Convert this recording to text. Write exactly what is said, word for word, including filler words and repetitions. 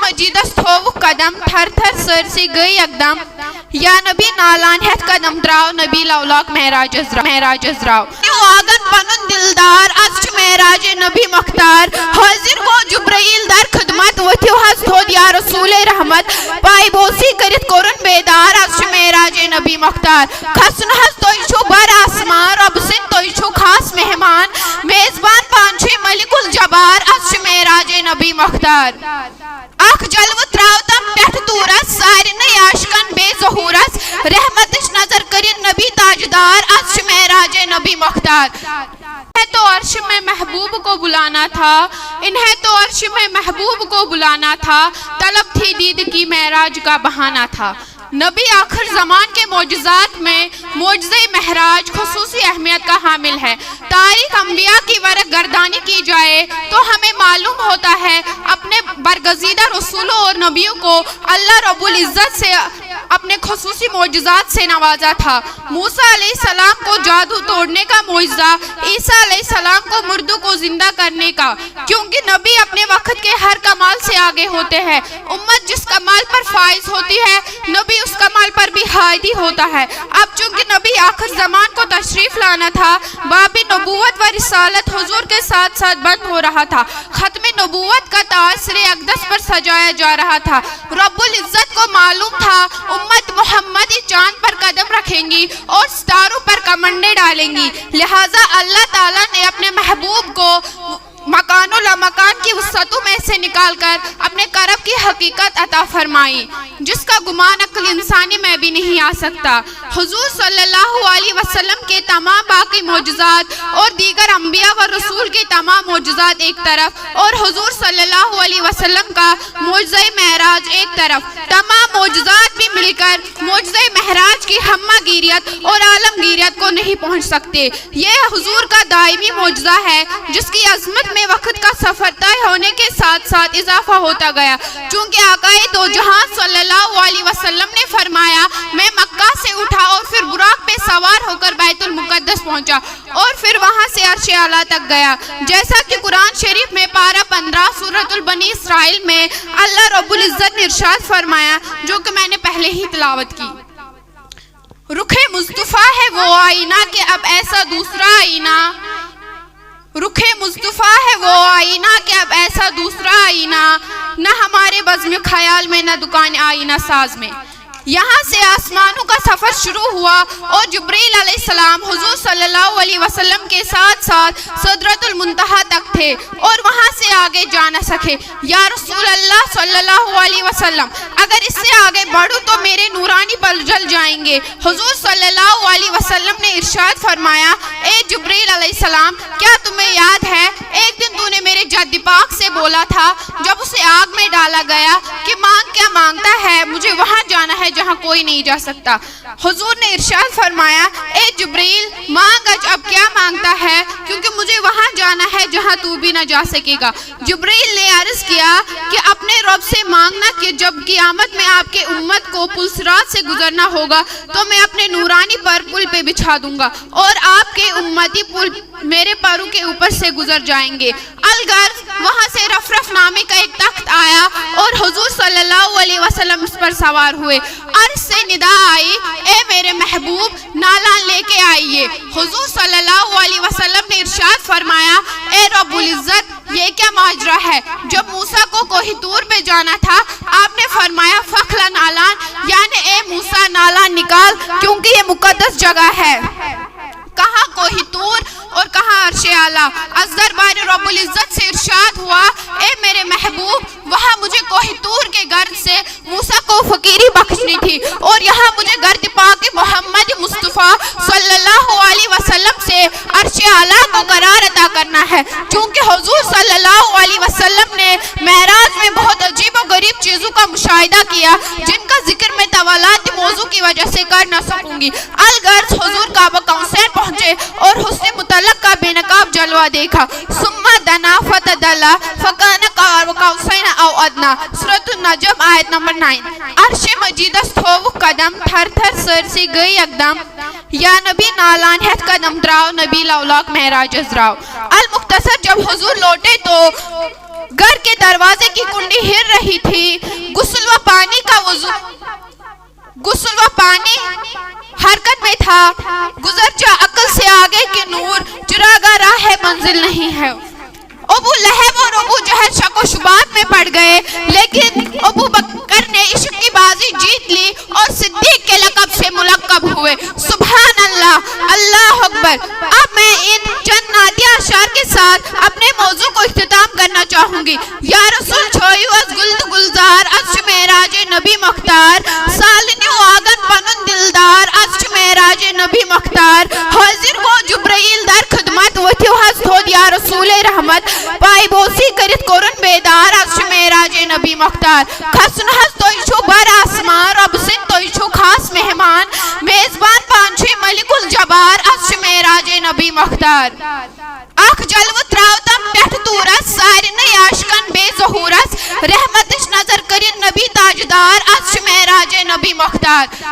مجیدس تھووُکھ قدم، تھر تھر سٲرسٕے گٔے یکدم۔ یا نبی نالان ہٮ۪تھ قدم تراو، نبی لولاک معراجس درٛاو، معراجس درٛاو۔ واگن پنُن دلدار، از چھُ معراج نبی مختار۔ حٲضِر گوٚو جبرائیل در خدمت، ؤتھِو حظ تھوٚد یا رسول رحمت۔ پایبوسی کٔرِتھ کوٚرُن بیدار، از چھُ معراج نبی مختار۔ کھسُن حظ تُہۍ چھِو بر آسمان، رۄبہٕ سٕنٛدۍ تُہۍ چھِو خاص مہمان۔ میزبان پانہٕ چھُے ملک الجبار، از چھُ معراج نبی مختار۔ اکھ جلوٕ تراو تم پٮ۪ٹھ دوٗرس، سارنٕے عاشقن بے ظہوٗرس۔ رحمتٕچ نظر کٔرِتھ نبی تاجدار، از چھُ معراج نبی مختار۔ انہیں تو عرش میں محبوب کو بلانا تھا، انہیں تو عرش میں محبوب کو بلانا تھا، طلب تھی دید کی معراج کا بہانہ تھا۔ نبی آخر زمان کے معجزات میں معجزہ معراج خصوصی اہمیت کا حامل ہے۔ تاریخ انبیاء کی ورق گردانی کی جائے تو ہمیں معلوم ہوتا ہے، اپنے برگزیدہ رسولوں اور نبیوں کو اللہ رب العزت سے اپنے خصوصی معجزات سے نوازا تھا۔ موسیٰ علیہ السلام کو جادو توڑنے کا معجزہ، عیسیٰ علیہ السلام کو مردوں کو زندہ کرنے کا، کیونکہ نبی اپنے وقت کے ہر کمال سے آگے ہوتے ہیں۔ امت جس کمال پر فائز ہوتی ہے، نبی اس کمال پر بھی ہادی ہوتا ہے۔ اب چونکہ نبی آخر زمان کو تشریف لانا تھا، باب نبوت و رسالت حضور کے ساتھ ساتھ بند ہو رہا تھا۔ ختم نبوت کا تاج سر اقدس پر سجایا جا رہا تھا۔ رب العزت کو معلوم تھا، امت محمدی چاند پر قدم رکھیں گی اور ستاروں پر کمنڈے ڈالیں گی، لہذا اللہ تعالیٰ نے اپنے محبوب کو مکان و لامکان کی وسعتوں میں سے نکال کر اپنے کرم کی حقیقت عطا فرمائی، جس کا گمان عقل انسانی میں بھی نہیں آ سکتا۔ حضور صلی اللہ علیہ وسلم کے تمام باقی معجزات اور دیگر انبیاء و رسول کے تمام معجزات ایک طرف، اور حضور صلی اللہ علیہ وسلم کا معجزہ معراج ایک طرف، تمام معجزات بھی مل کر معجزہ معراج کی ہمہ گیریت اور عالمگیریت کو نہیں پہنچ سکتے۔ یہ حضور کا دائمی معجزہ ہے، جس کی عظمت میں وقت کا سفر طے ہونے کے ساتھ ساتھ اضافہ ہوتا گیا، چونکہ آقائے دو جہان صلی اللہ علیہ وسلم نے فرمایا، میں مکہ سے اٹھا اور پھر براق پہ سوار ہو کر بیت المقدس پہنچا اور پھر وہاں سے عرش اعلیٰ تک گیا، جیسا کہ قرآن شریف میں پارہ پندرہ، سورۃ البنی اسرائیل میں اللہ رب العزت نے ارشاد فرمایا، جو کہ میں نے پہلے ہی تلاوت کی۔ رخ مصطفیٰ ہے وہ آئینہ کہ اب ایسا دوسرا آئینہ، رخ مصطفیٰ ہے وہ آئینہ کہ اب ایسا دوسرا آئینہ، نہ ہمارے بزم خیال میں، نہ دکان آئینہ ساز میں۔ یہاں سے آسمانوں کا سفر شروع ہوا اور جبرائیل علیہ السلام حضور صلی اللہ علیہ وسلم کے ساتھ ساتھ سدرۃ المنتہیٰ تک تھے اور وہاں سے آگے جا نہ سکے۔ یا رسول اللہ صلی اللہ علیہ وسلم، اگر اس سے آگے بڑھوں تو میرے نورانی پر جل جائیں گے۔ حضور صلی اللہ علیہ وسلم نے ارشاد فرمایا، اے جبرائیل علیہ السلام، کیا تمہیں یاد ہے، ایک دن تو نے میرے جد پاک سے بولا تھا، جب اسے آگ میں ڈالا گیا، کہ مانگ کیا مانگتا ہے، مجھے وہاں جانا ہے جہاں کوئی نہیں جا سکتا۔ حضور نے ارشاد فرمایا، اے جبرائیل، مانگ اج اب کیا مانگتا ہے، کیونکہ مجھے وہاں جانا ہے جہاں تو بھی نہ جا سکے گا۔ جبرائیل نے عرض کیا کہ اپنے رب سے مانگنا کہ جب قیامت میں آپ کے امت کو پل صراط سے گزرنا ہوگا تو میں اپنے نورانی پر پل پہ بچھا دوں گا اور آپ کے امتی پل میرے پروں کے اوپر سے گزر جائیں گے۔ الغرض، وہاں سے رفرف نامی کا ایک تخت آیا اور حضور صلی اللہ علیہ وسلم اس پر سوار ہوئے۔ عرش سے ندا آئی، اے میرے محبوب، نالان لے کے آئیے۔ حضور صلی اللہ علیہ وسلم نے ارشاد فرمایا، اے رب العزت، یہ کیا ماجرا ہے؟ جب موسیٰ کو کوہ طور پہ جانا تھا، آپ نے فرمایا، فخلا نالان، یعنی اے موسیٰ، نالان نکال، کیونکہ یہ مقدس جگہ ہے۔ کہاں کوہ طور اور کہاں عرش اعلیٰ؟ از دربار رب العزت سے ارشاد ہوا، اے میرے محبوب، وہاں مجھے کوہ طور کے گرد سے موسیٰ کو فقیری بخشنی تھی اور یہاں مجھے گرد پاک محمد مصطفیٰ صلی اللہ علیہ وسلم سے عرش اعلیٰ کو قرار عطا کرنا ہے، چونکہ حضور صلی اللہ علیہ وسلم نے معراج میں بہت عجیب و غریب چیزوں کا مشاہدہ کیا، جن کا ذکر میں طوالات موضوع کی وجہ سے کر نہ سکوں گی۔ الغرض، حضور کعبہ قوسین پہنچے اور حسن مطلق کا بے نقاب جلوہ دیکھا۔ ثم دنا فتدلا فکان قاب قوسین او ادنا۔ سورۃ النجم، آیت نمبر نائن۔ عرش مجیدس تھووُکھ قدم، تھر تھر سٲرسٕے گٔے یکدم۔ یا نبی نالان ہٮ۪تھ قدم تراو، نبی لولاک معراجس درٛاو۔ المختصر، جب حضور لوٹے تو گھر کے دروازے کی کنڈی ہل رہی تھی۔ غسل و پانی کا وضو، غسل و پانی حرکت میں تھا۔ گزر جا عقل سے آگے کہ نور، چراغا راہ ہے، منزل نہیں ہے۔ ابو لہب اور ابو جہل شک و شبہات میں پڑ گئے، لیکن ابو بکر نے عشق کی بازی جیت لی اور صدیق کے لقب سے ملقب ہوئے۔ سبحان اللہ، اللہ اکبر۔ اب میں ان چند نعتیہ اشعار کے ساتھ اپنے موضوع کو اختتام کرنا چاہوں گی۔ یا رسول چھٲیِو اَسہِ گُل تہٕ گُلزار، اَسہِ چھُ معراج نبی مۄختار۔ سالنہِ واگن پنُن دلدار، اَسہِ چھُ معراج نبی مۄختار۔ حٲضِر گوٚو جبرائیل در خدمت، ؤتھِو حظ تھوٚد یا رسول رحمت۔ پایہِ بوسی کٔرِتھ کوٚرُن بیدار، اَسہِ چھُ معراج نبی مۄختار۔ کھسُن حظ تُہۍ چھِو بر آسمان، رۄبہٕ سٕنٛدۍ تُہۍ چھِو خاص مہمان۔ میزبان پانہٕ چھُے ملک الجبار، اَسہِ چھُ معراج نبی مۄختار۔ اکھ جلوٕ تراو تم پٮ۪ٹھ دوٗرس، سارنٕے عاشقن بے ظہوٗرس۔ رحمتٕچ نظر کٔرِتھ نبی تاجدار، از چھُ معراج نبی مۄختار۔